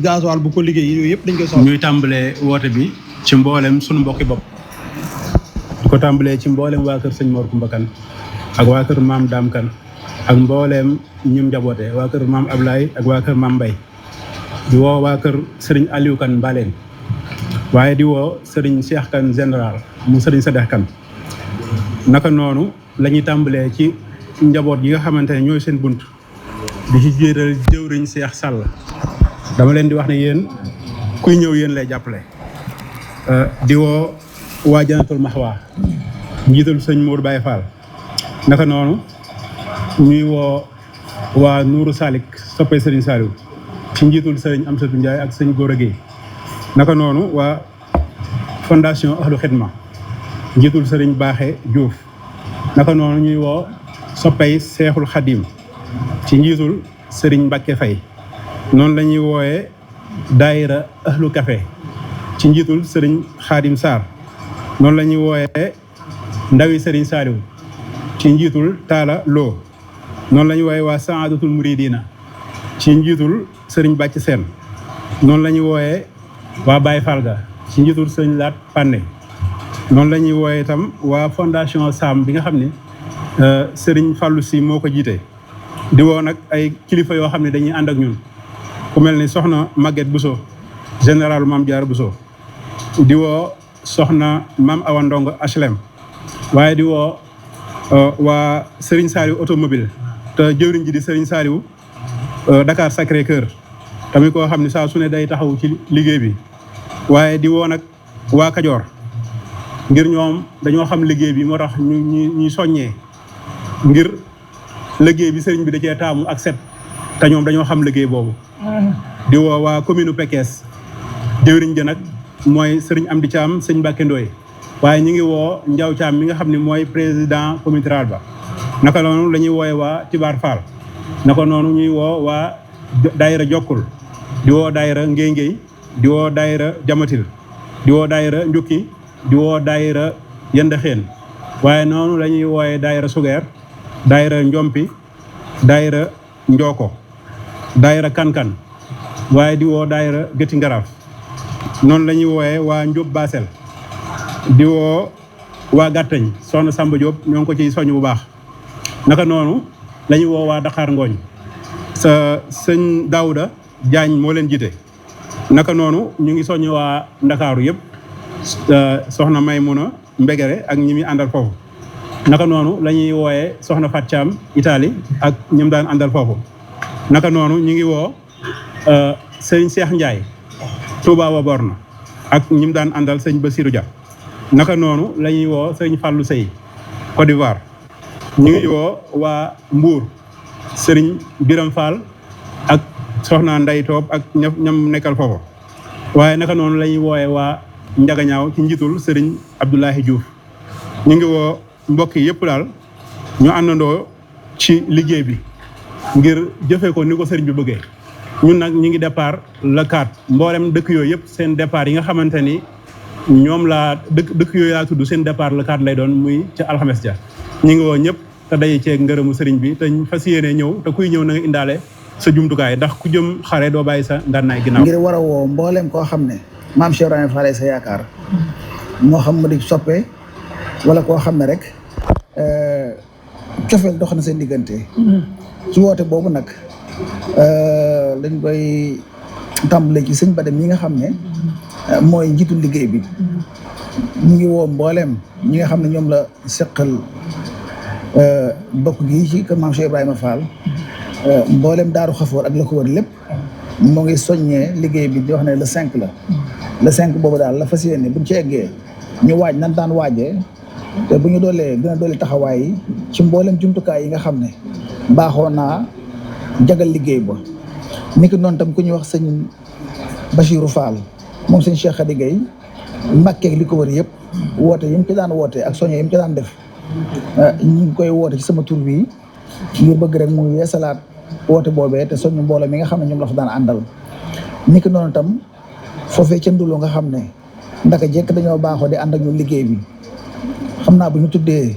Speaker 10: gasoil bu ko liggéey yooyu yëpp dañ koy soxla.
Speaker 11: ñuy tàmbalee woote bi ci mboolem sunu mbokki bopp di ko tàmbalee ci mboolem waa kër sëñ Mor Kumba Kan ak waa kër maam Daam Kan ak mbooleem ñum njaboote waa kër maam Ablaye ak waa kër maam Mbay di woo waa kër sëriñ Aliou Kan Mbaleen waaye di woo sëriñ Cheikh Kan général mu sëriñ Sadex Kan naka noonu la ñuy tàmbalee ci njaboot yi nga xamante ne ñooy seen bunt di ci jiital jëwriñ Cheikh Sall dama leen di wax ne yéen kuy ñëw yéen lay jàppale di woo waa Janatul Maxwa njiital sëñ Mour Baye Fall naka noonu ñuy woo waa Nuuru Salik soppee sëriñ Saliou ci njiitul sëriñ Amsatou Ndiaye ak sëñ Gora Gueye naka noonu waa fondation Ahlu Xidma njiitul sëriñ Baaxe Diouf naka noonu ñuy woo soppey Seexul Xadim ci njiitul sëriñ Mbacke Faye noonu la ñuy wooyee daayira Ahlu Café ci njiitul sëriñ Xaadim Sarr noonu la ñuy wooyee ndawi sëriñ Saliou ci njiitul Taala Lo noonu la ñuy wooyee waa Saadatul Muridina ci njiitul sëriñ Bàcc Seen noonu la ñuy wooyee waa Baye Falga ci njiitul sëriñ Laat Panne noonu la ñuy wooyee itam waa fondation Sam bi nga xam ne sëriñ Fallou Si moo ko jiite di woo nag ay kilifa yoo xam ne dañuy ànd ak ñun ku mel ni soxna Maguette Bousso général Mame Diarra Bousso di woo soxna Mame Awa Ndong HLM waaye di woo waa Serigne Saliou automobile te jëwriñ ji di Serigne Saliou Dakar Sacré Cœur tamit koo xam ne saa su ne day taxaw ci liggéey bi waaye di woo nag waa Kajoor ngir ñoom dañoo xam liggéey bi moo tax ñuy soññee ngir liggéey bi sëriñ bi da cee taamu ak set te ñoom dañoo xam liggéey boobu di woo waa commune Pekes jëwriñ ja nag mooy sëriñ Amdi Thiam sëñ Mbacke Ndoye waaye ñu ngi woo Ndiaw Thiam mi nga xam ne mooy président communauté rurale ba naka noonu la ñuy wooye waa Tibar Fall naka noonu ñuy woo waa daayira Jokkul di woo daayira Ngéy di woo daayira Jamatil di woo daayira Njukki di woo daayira Yendaxeen waaye noonu la ñuy wooye daayira Sugeer daayira Njompi daayira Njoko daayira Kankan waaye di woo daayira Gëti Ngaraaf noonu la ñuy wooyee waa Njóob Basel di woo waa Gàttañ soxna Samba Diop ñoo ngi ko ciy soññ bu baax naka noonu la ñuy woo waa Dakar Ngooñ sa sëñ Daouda Diagne moo leen jiite naka noonu ñu ngi soññ waa Ndakaaru yëpp soxna Maymuna Mbegere ak ñi muy àndal foofu naka noonu la ñuy wooyee soxna Fat Thiam Italie ak ñi mu daan àndal foofu naka noonu ñu ngi woo sëñ Cheikh Ndiaye Touba wa Borna ak ñi mu daan àndal sëñ Bassirou Dia naka noonu la ñuy woo sëñ Fallou Sey Côte d'Ivoire ñu ngi woo waa Mbour sëriñ Biram Fall ak soxna Nday Toob ak ñam nekkal foofu waaye naka noonu la ñuy wooyee waa Njagañaaw ci njiitul sëriñ Abdoulahi Diouf ñu ngi woo mbokk yëpp daal ñu àndandoo ci liggéey bi ngir jëfee ko ni ko sëriñ bi bëggee ñun nag ñu ngi départ le 4 mboolem dëkk yooyu yëpp seen départ yi nga xamante ni ñoom laa dëkk yooyu laa tudd seen départ le 4 lay doon muy ca alxames ja ñu ngi woo ñëpp te daje ceeg ngërëmu sëriñ bi te fas yéene ñëw te kuy ñëw na nga indaale sa jumtukaay ndax ku jëm xare doo bàyyi sa ngànnaay ginnaaw.
Speaker 12: ngir war a woo mboolem koo xam ne maam Cheikh Ibrahima Fall sa yaakaar moo xam ma di soppe wala koo xam ne rek cofeel dox na seen diggante ci woote boobu nag dañ koy tàmbale ci sëñ Badem yi nga xam ne mooy njiitul liggéey bi ñu ngi woo mbooleem ñi nga xam ne ñoom la seqal bokk gi ci kër maam Cheikh Ibrahima Fall mbooleem daaru xafoor ak la ko wër lépp moo ngi soññee liggéey bi di wax ne le 5 la le 5 boobu daal la fas yéene buñ ci eggee ñu waaj nan daan waajee te bu ñu doolee gën a doole taxawaay yi ci mboolem jumtukaay yi nga xam ne baaxoo naa jagal liggéey ba ni ki noonu tam ku ñuy wax sëñ Bachirou Fall moom sëñ Cheikh Khady Gueye Mbàkke li ko wër yëpp woote yi mu ci daan woote ak soño yi mu ci daan def ñu ngi koy woote ci sama tur bi ngir bëgg rek mu yeesalaat woote boobee te soñu mbooloo mi nga xam ne ñoom la fa daan àndal ni ki noonu tam foofee ca Ndulu nga xam ne ndaka jekk dañoo baaxoo di ànd ak ñu liggéey bi xam naa bu ñu tuddee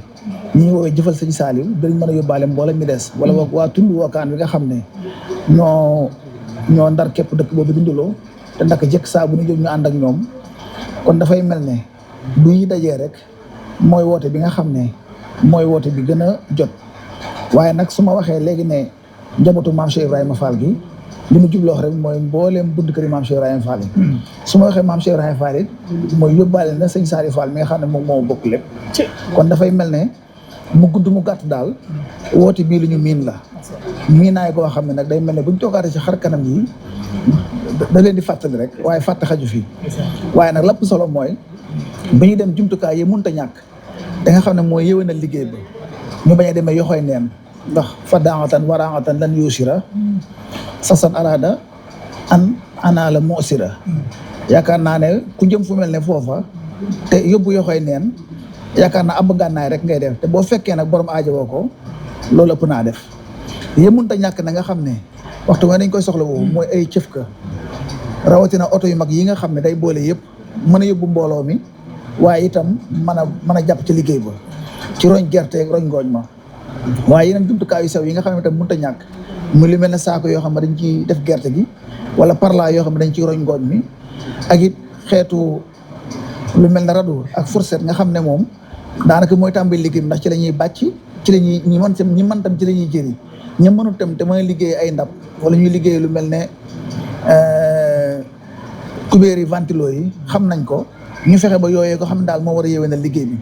Speaker 12: ñi woowee jëfal sëñ Saliou dañ mën a yóbbaale mboolem mi des wala waa tund wookaan bi nga xam ne ñoo ndar képp dëkk boobu dundaloo te ndaka jëkk saa bu ñu jóg ñu ànd ak ñoom kon dafay mel ne bu ñuy dajee rek mooy woote bi nga xam ne mooy woote bi gën a jot waaye nag su ma waxee léegi ne njabootu maam Cheikh Ibrahima Fall gi li mu jubloo rek mooy mbooleem bunt këri maam Cheikh Ibrahima Fall yi su ma waxee maam Cheikh Ibrahima Fall it mooy yóbbaale na sëñ Saliou Fall mi nga xam ne moom moo bokk lépp kon dafay mel ne mu gudd mu gàtt daal woote bii lu ñu miin la miinaay koo xam ne nag day mel ne buñ toogaatee ci xar kanam yi da leen di fàttali rek waaye fàtte xaju fii waaye nag lépp solo mooy bi ñu dem jumtukaay yi mënut a ñàkk da nga xam ne mooy yëwénal liggéey ba ñu bañ a demee yoxoy neen ndax fa daangatan waraangatan lan yoosira sasan araada ana la moosira yaakaar naa ne ku jëm fu mel ne foofa te yóbbu yoxoy neen yaakaar naa ab gànnaay rek ngay def te boo fekkee nag borom aajowoo ko loolu ëpp naa def yëmunta ñàkk na nga xam ne waxtu nga dañ koy soxla woowu mooy ay cëf ka rawatina oto yu mag yi nga xam ne day boole yëpp mën a yóbbu mbooloo mi waaye itam mën a jàpp ci liggéey ba ci roñ gerte ak roñ ngooñ ma waaye yeneen jumtukaay yu sew yi nga xam ne itam mënut a ñàkk mu lu mel ne saako yoo xam ne dañ ciy def gerte gi wala parla yoo xam ne dañ ciy roñ ngooñ mi ak it xeetu lu mel ne radu ak fourchette nga xam ne moom daanaka mooy tàmbali liggéey bi ndax ci la ñuy bàcc ci la ñuy ñi mën tam ci la ñuy jëri ña mënut tam te mooy liggéey ay ndab wala ñuy liggéey lu mel ne kubéer yi ventilo yi xam nañ ko ñu fexe ba yooyee ko xam ne daal moo war a yéwénal liggéey bi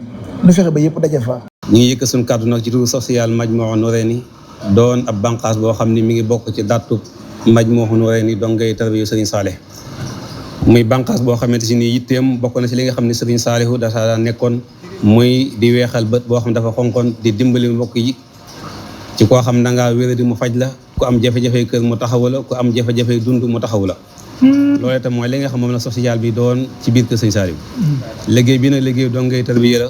Speaker 12: ñu fexe ba yëpp daje fa.
Speaker 13: ñu ngi yëkk suñu kàddu nag ci turu social Majmahun Nurayni doon ab bànqaas boo xam ni mi ngi bokk ci dattu Majmahun Nurayni dongay tarbiya Serigne Salih muy bànqaas boo xamante si ni yitteem bokk na ci li nga xam ne Serigne Saliou dafa nekkoon muy di weexal bët boo xam dafa xonkoon di dimbali mbokk yi ci koo xam da ngaa wéradi mu faj la ku am jafe-jafe kër mu taxawu la ku am jafe-jafe dund mu taxawu la loolu itam mooy li nga xam moom la social bi doon ci biir kër Serigne Saliou liggéey bi nag liggéey dongay tarbiya la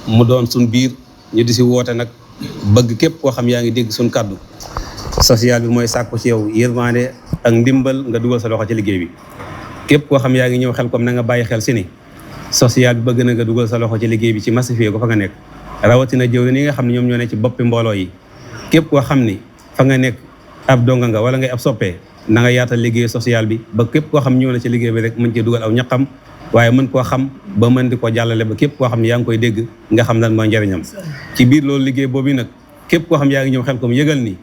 Speaker 13: mu doon suñ biir ñu di si woote nag bëgg képp koo xam yaa ngi dégg suñ kàddu social bi mooy sàkku ci yow yërmande ak ndimbal nga dugal sa loxo ci liggéey bi képp koo xam yaa ngi ñëw xel comme na nga bàyyi xel si ni social bi bëgg na nga dugal sa loxo ci liggéey bi ci massifié ko fa nga nekk rawatina jëwriñ yi nga xam ne ñoom ñoo ne ci boppi mbooloo yi képp koo xam ni fa nga nekk ab donga nga wala ngay ab soppee na nga yaatal liggéey social bi ba képp koo xam ñëw na ci liggéey bi rek mën cee dugal aw ñaqam waaye mën koo xam ba mën di ko jàllale ba képp koo xam ne yaa ngi koy dégg nga xam lan mooy njëriñam ci biir loolu liggéey boobu nag képp koo xam yaa ngi ñëw xel comme yëgal ni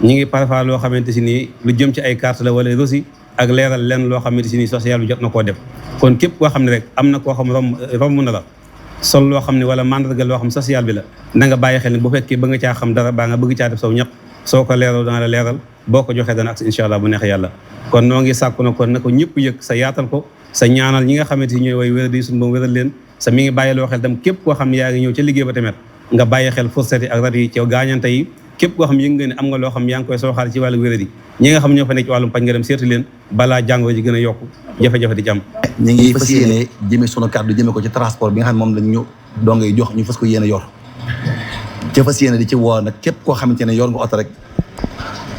Speaker 13: ñi ngi parfois loo xamante si nii lu jëm ci ay carte la wala reçu ak leeral lenn loo xamante si nii social bi jot na koo def kon képp koo xam ne rek am na koo xam romb na la sol loo xam ne wala mandarga loo xam social bi la na nga bàyyi xel ni bu fekkee ba nga caa xam dara baa nga bëgg caa def saw ñaq soo ko leeral dana la leeral boo ko joxee dana ak incha allah bu neexee yàlla kon noo ngi sàkku na kon na ko ñëpp yëg sa yaatal ko sa ñaanal ñi nga xamante ni ñooy way wér di suñu boom wéral leen sa mi ngi bàyyi loo xel tam képp koo xam ne yaa ngi ñëw ca liggéey ba tamit nga bàyyi xel fourchette yi ak rat yi ci gaañante yi képp koo xam yëg nga ne am nga loo xam yaa ngi koy sooxaal ci wàllu wér di ñi nga xam ñoo fa nekk ci wàllum paj nga dem seeti leen balaa jàngoro ji gën a yokku jafe-jafe di jàmm
Speaker 14: ñu ngi fas yéene jëme sunu kàddu jëme ko ci transport bi nga xam ne moom lañ ñu doo ngay jox ñu fas ko yéene yor ca fas yéene di ci woo nag képp koo xamante ne yor nga oto rek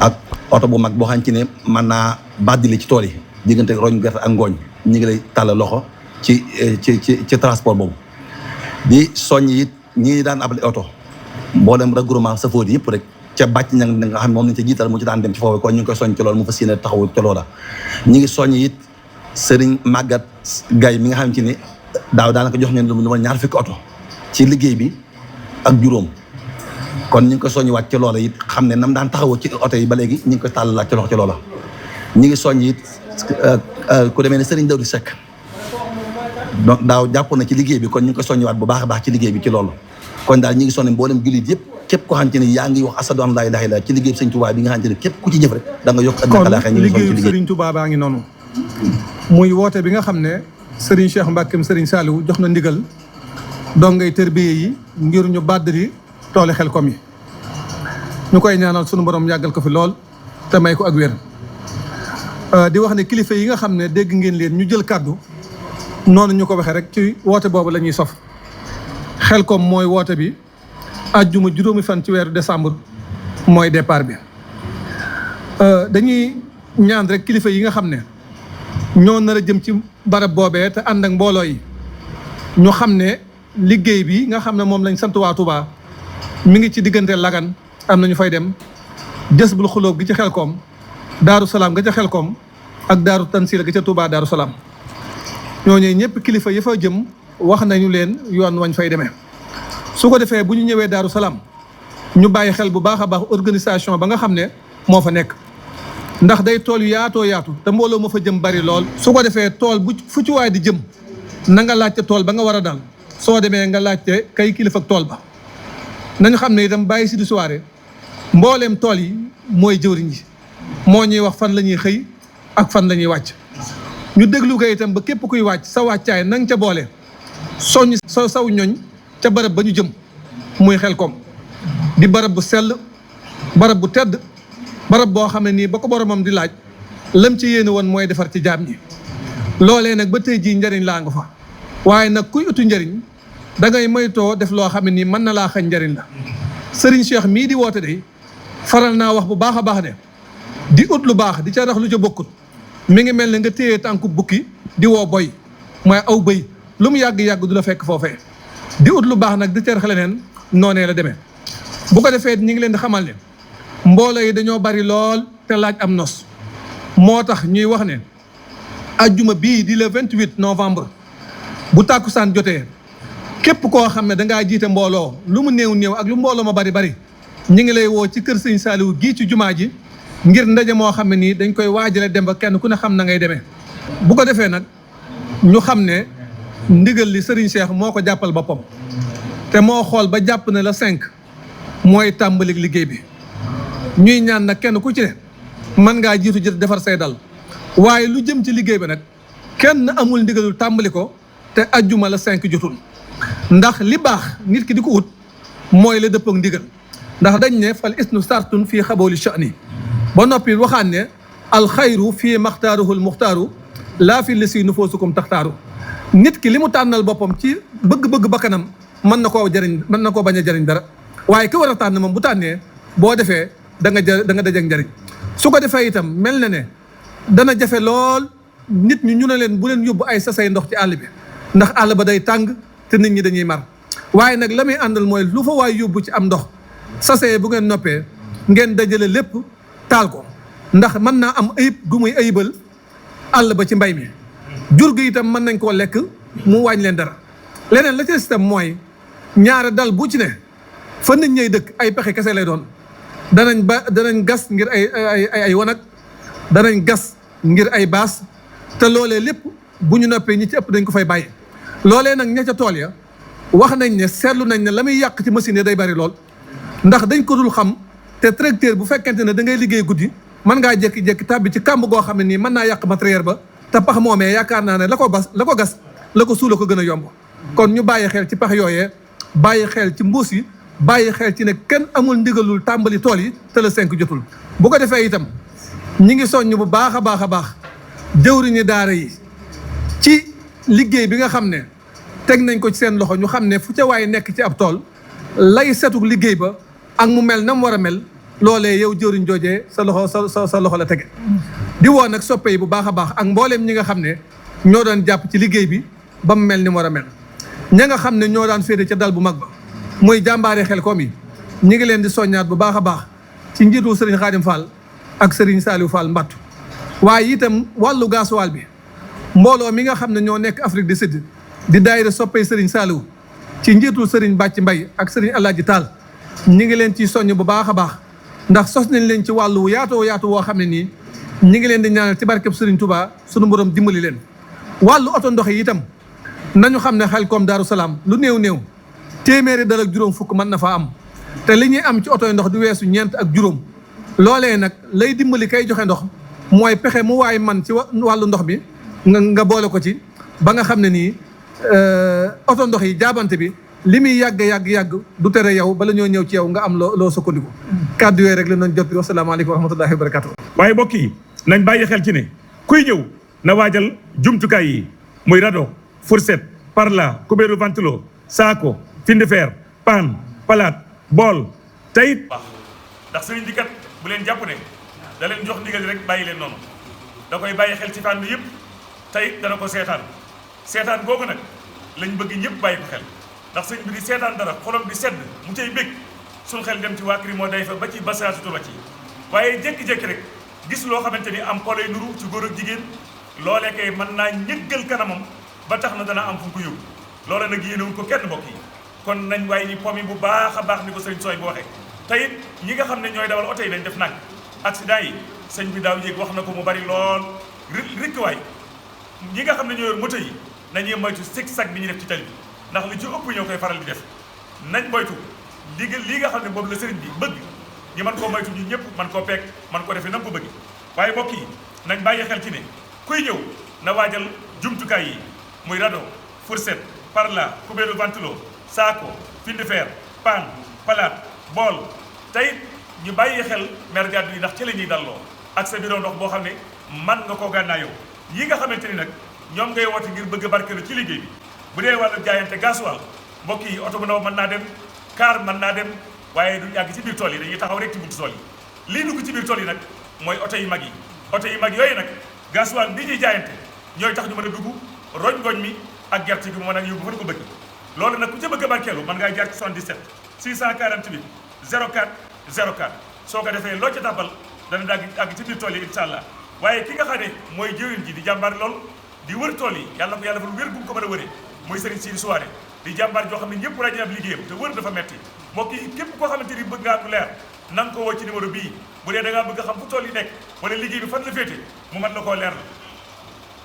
Speaker 14: ak oto bu mag boo xam ci ne mën naa baddili ci tool yi diggante roñ gerte ak ngooñ ñu ngi lay tàll loxo ci transport boobu di soññ it ñi daan abale oto mboolem regroupement safoor yëpp rek ca bàcc ña nga xam ne moom lañ ca jiital mu ci daan dem ci foofu kon ñu ngi koy soññ ci loolu mu fas yéene taxawu ci loola ñi ngi soññ it Sëriñ Màggat Gay mi nga xam ci ne daaw daanaka jox ñeen lu ma ñaar fukki oto ci liggéey bi ak juróom kon ñu ngi koy soññ waat ci loola it xam ne nam daan taxawoo ci oto yi ba léegi ñu ngi koy tàll laaj ci loxo ci loola ñi ngi soññ it ku demee ne Sëriñ Dawdi Seck donc daaw jàpp na ci liggéey bi kon ñu ngi koy soññiwaat bu baax a baax ci liggéey bi ci loolu kon daal ñi ngi sonne mboolem jullit yëpp képp koo xamante ne yaa ngi wax asadu an laa ilaaha illallaah ci liggéey bi Sëriñ Tuubaa bi nga xamante ne képp ku ci jëf rek da nga yokk
Speaker 15: kon liggéeyu Sëriñ Tuubaa baa ngi noonu muy woote bi nga xam ne Sëriñ Cheikh Mbackeem Sëriñ Saliou jox na ndigal dongay tërbiye yi ngir ñu bàddari tooli Xelkom yi ñu koy ñaanal sunu borom yàggal ko fi lool te may ko ak wér di wax ne kilifa yi nga xam ne dégg ngeen leen ñu jël kàddu noonu ñu ko waxee rek ci woote boobu la ñuy sof Xelkom mooy woote bi àjjuma juróomi fan ci weeru décembre mooy départ bi dañuy ñaan rek kilifa yi nga xam ne ñoo nar a jëm ci barab boobee te ànd ak mbooloo yi ñu xam ne liggéey bi nga xam ne moom lañ sant waa Touba mi ngi ci diggante Lagan am nañu fay dem Jësbul Xulóob gi ci Xelkom Daaru Salaam ga ca Xelkom ak Daaru Tansil ga ca Touba Daaru Salaam ñooñu ñëpp kilifa yi fa jëm wax nañu leen yoon wañ fay demee. su ko defee bu ñu ñëwee Daaru Salaam ñu bàyyi xel bu baax a baax organisation ba nga xam ne moo fa nekk ndax day tool yu yaatoo yaatu te mbooloo ma fa jëm bari lool. su ko defee tool bu fu ci waay di jëm na nga laajte tool ba nga war a dal soo demee nga laajte kay kilifa ak tool ba nañu xam ne itam bàyyi si di soirée mbooleem tool yi mooy jëwriñ ji moo ñuy wax fan la ñuy xëy ak fan la ñuy wàcc ñu déglu ko itam ba képp kuy wàcc sa wàccaay na nga ca boole soññ saw ñoñ ca barab ba ñu jëm muy Xelkom di barab bu sell barab bu tedd barab boo xam ne nii ba ko boromam di laaj lam ci yéene woon mooy defar ci jaam ñi loolee nag ba tey jii njëriñ laa nga fa waaye nag kuy utu njëriñ da ngay moytoo def loo xam ne nii mën na laa xañ njëriñ la Serigne Cheikh mii di woote de faral naa wax bu baax a baax ne di ut lu baax di ca rax lu ca bokkut mi ngi mel ne nga téye tànku bukki di woo boy mooy aw bëy lu mu yàgg-yàgg du la fekk foofee di ut lu baax nag di teer xale neen noonee la demee bu ko defee ñi ngi leen di xamal ne mbooloo yi dañoo bari lool te laaj am nos moo tax ñuy wax ne ajjuma bii di le 28 novembre bu tàkkusaan jotee képp koo xam ne dangaa jiite mbooloo lu mu néew ak lu mbooloo ma bari ñi ngi lay woo ci kër Sëñ Saaliwu gii ci jumaa ji ngir ndaje moo xam ne nii dañ koy waajale dem ba kenn ku ne xam na ngay demee bu ko defee nag ñu xam ne ndigal li Serigne Cheikh moo ko jàppal boppam te moo xool ba jàpp ne la 5 mooy tàmbali liggéey bi ñuy ñaan nag kenn ku ci ne mën ngaa jiitu jët defar say dal waaye lu jëm ci liggéey bi nag kenn amul ndigalul tàmbali ko te ajjuma la 5 jotul ndax li baax nit ki di ko ut mooy la dëppoo ak ndigal ndax dañ ne fal isnu sartun fii xabooli sha'ni ba noppi waxaan ne alxayru fii maxtaaruhul muxtaaru laa fi lisi nufusukum taxtaaru nit ki li mu tànnal boppam ci bëgg-bëgg bakkanam mën na koo jëriñ mën na koo bañ a jëriñ dara waaye ki war a tànn moom bu tànnee boo defee da nga dajeeg njëriñ su ko defee itam mel na ne dana jafe lool nit ñu ne leen bu leen yóbbu ay sasay ndox ci àll bi ndax àll ba day tàng te nit ñi dañuy mar waaye nag la muy àndal mooy lu fa waay yóbbu ci am ndox sasay bu ngeen noppee ngeen dajale lépp taal ko ndax mën naa am ayib gu muy ayibal àll ba ci mbay mi jur gi itam mën nañ koo lekk mu wàññi leen dara leneen la ci système mooy ñaare dal bu ci ne fa nit ñay dëkk ay pexe kese lay doon danañ gas ngir ay wanag danañ gas ngir ay baas te loolee lépp bu ñu noppee ñi ci ëpp dañ ko fay bàyyi loolee nag ña ca tool ya wax nañ ne seetlu nañ ne la muy yàq ci machine yi day bari lool ndax dañ ko dul xam te tracteur bu fekkente ne da ngay liggéey guddi mën ngaa jékki-jékki tàbbi ci kàmb goo xam ne nii mën naa yàq matériel ba te pax moomee yaakaar naa ne la ko gas la ko suula ko gën a yomb kon ñu bàyyi xel ci pax yooyee bàyyi xel ci mbuus yi bàyyi xel ci ne kenn amul ndigalul tàmbali tool yi te la 5 jotul bu ko defee itam ñi ngi soññ bu baax a baax jëwriñu daara yi ci liggéey bi nga xam ne teg nañ ko ci seen loxo ñu xam ne fu ca waay nekk ci ab tool lay setuk liggéey ba ak mu mel na mu war a mel loolee yow jëwriñ joojee sa loxo la tege di woo nag soppe yi bu baax a baax ak mbooleem ñi nga xam ne ñoo doon jàpp ci liggéey bi ba mu mel ni mu war a mel ña nga xam ne ñoo daan féete ca dal bu mag ba muy jàmbaare Xelkom yi ñi ngi leen di soññaat bu baax a baax ci njiitu Serigne Khadim Fall ak Serigne Saliou Fall Mbattu waaye itam wàllu gaasuwaal bi mbooloo mi nga xam ne ñoo nekk Afrique du Sud di daayira soppey Serigne Saliou ci njiitul Serigne Bàcc Mbay ak Serigne Alaaji Taal ñi ngi leen ciy soññ bu baax a baax ndax sos nañ leen ci wàllu yaatu woo xam ne nii ñi ngi leen di ñaanal ci barkeb Serigne Touba sunu borom dimbali leen wàllu oto ndox yi itam nañu xam ne Xelkom Daaru Salaam lu néew téeméeri dal ak juróom fukk mën na faa am te li ñuy am ci oto ndox du weesu 4 ak juróom loolee nag lay dimbali kay joxe ndox mooy pexe mu waay man ci wàllu ndox bi nga boole ko ci ba nga xam ne nii oto ndox yi jaabante bi li muy yàgg du tere yow bala ñoo ñëw ci yow nga am loo sukkandiku kàddu yooyu rek la nañ jot wasalaamaaleykum wa rahmatullahi wa barakatu
Speaker 1: waaye mbokk yi nañ bàyyi xel ci ne kuy ñëw na waajal jumtukaay yi muy rado fourchette parla kubéeru ventilo saako finde fer paan palaat bool tayit ndax sëriñ bi kat bu leen jàpp ne da leen jox ndigal rek bàyyi leen noonu da koy bàyyi xel ci fànn yëpp tayit dana ko seetaan googu nag lañ bëgg ñëpp bàyyi ko xel ndax sëriñ bi di seetaan dara xolam di sedd mu cay bég suñ xel dem ci waa kër moo day fa ba ci basaatutu ba ci waaye jékki-jékki rek gis loo xamante ni am polay nuru ci góor ak jigéen loolee kay mën naa ñëggal kanamam ba tax na dana am fu mu ko yóbbu loola nag yéenewuñ ko kenn mbokk yi kon nañ waaye ni pomi bu baax a baax ni ko sëriñ sooy bu waxee te it ñi nga xam ne ñooy dawal oto yi dañ def nag accident yi sëñ bi daaw yéeg wax na ko mu bari lool rikkiwaay ñi nga xam ne ñoo yor moto yi nañuy moytu zigzag bi ñuy def ci tali bi ndax li ci ëpp ñoo koy faral di def nañ moytu lii nga xam ne boobu la sëriñ bi bëgg ñu mën koo moytu ñu ñëpp man koo peeg man koo defee nam ko bëgg waaye mbokk yi nañ bàyyi xel ci ne kuy ñëw na waajal jumtukaay yi muy rado fourchette parla kubéelu ventilo saako fil de fer paan palaat bool tey ñu bàyyi xel mer gàddu yi ndax ci la ñuy dalloo ak sa bidon ndox boo xam ne man nga koo gànnaayoo yi nga xamante ni nag ñoom ngay woote ngir bëgg a barkeelu ci liggéey bi bu dee wàllu jaayante gasoil mbokk yi oto bu ndaw mën naa dem car mën naa dem waaye duñ yàgg ci biir tool yi dañuy taxaw rek ci buntu tool yi lii dugg ci biir tool yi nag mooy oto yu mag yi oto yu mag yooyu nag gasoil bi ñuy jaayante ñooy tax ñu mën a dugg roñ ngooñ mi ak gerte gi mu mën a yóbbu fa ko bëgg loolu nag ku ca bëgg a barkeelu mën ngaa jaar ci 77 648 04 04 soo ko defee loo ca tàbbal dana daag àgg ci biir tool yi incha allah waaye ki nga xam ne mooy jëwriñ ji di jàmbaar lool di wër tool yi yàlla ko yàlla fa wér bu ko mën a wëree mooy Serigne Sidi Souare di jàmbaar joo xam ne ñëpp ràññee ab liggéeyam te wër dafa metti mbokk yi képp koo xamante ni bëgg ngaa lu leer na nga ko woo ci numéro bii bu dee da ngaa bëgg a xam fu tool yi nekk wala liggéey bi fan la féete mu mat la koo leer la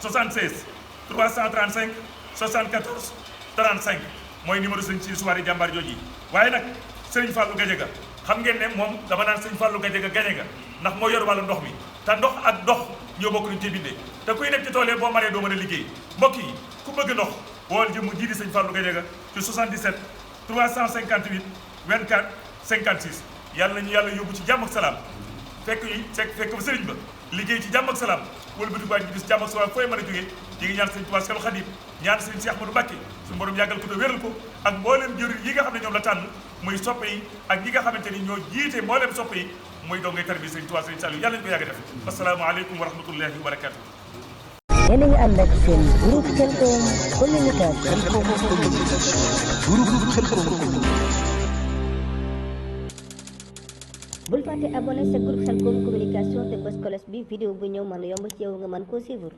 Speaker 1: 76 335 74 35 mooy numéro Serigne Sidi Souare jàmbaar jooji waaye nag Serigne Fallou Gadiaga xam ngeen ne moom dama naan Serigne Fallou Gadiaga Gadiaga ndax moo yor wàllu ndox mi te ndox ak dox ñoo bokk luñ cee bindee te kuy nekk ci tool yi boo maree doo mën a liggéey mbokk yi ku bëgg ndox wool jëmu ji di Serigne Fallou Gadiaga ci 77 358 24 56 yàlla nañu yàlla yóbbu ci jàmm ak salaam fekk ba Serigne ba liggéey ci jàmm ak salaam wala bëti ko ñu gis jàmm ak salaam fooy mën a jógee ñi ngi ñaan Serigne Touba Cheikhoul Khadim ñaan Serigne Cheikh Ahmadou Mbacké suñu borom yàggal ko te wéral ko ak mbooleem jëriñ yi nga xam ne ñoom la tànn muy soppe yi ak ñi nga xamante ni ñoo jiite mbooleem soppe yi muy dongay tarbi Serigne Touba Serigne Saliou yàlla ñu ko yàgg def asalaamaaleykum wa rahmatullahi wa barakatuh
Speaker 16: yéen a ngi ànd ak seen groupe Khelcom communication. bul fàtte abonné sa groupe Khelcom communication te bës cloche bi vidéo bu ñëw mën a yomb ci yow nga mën koo suivre.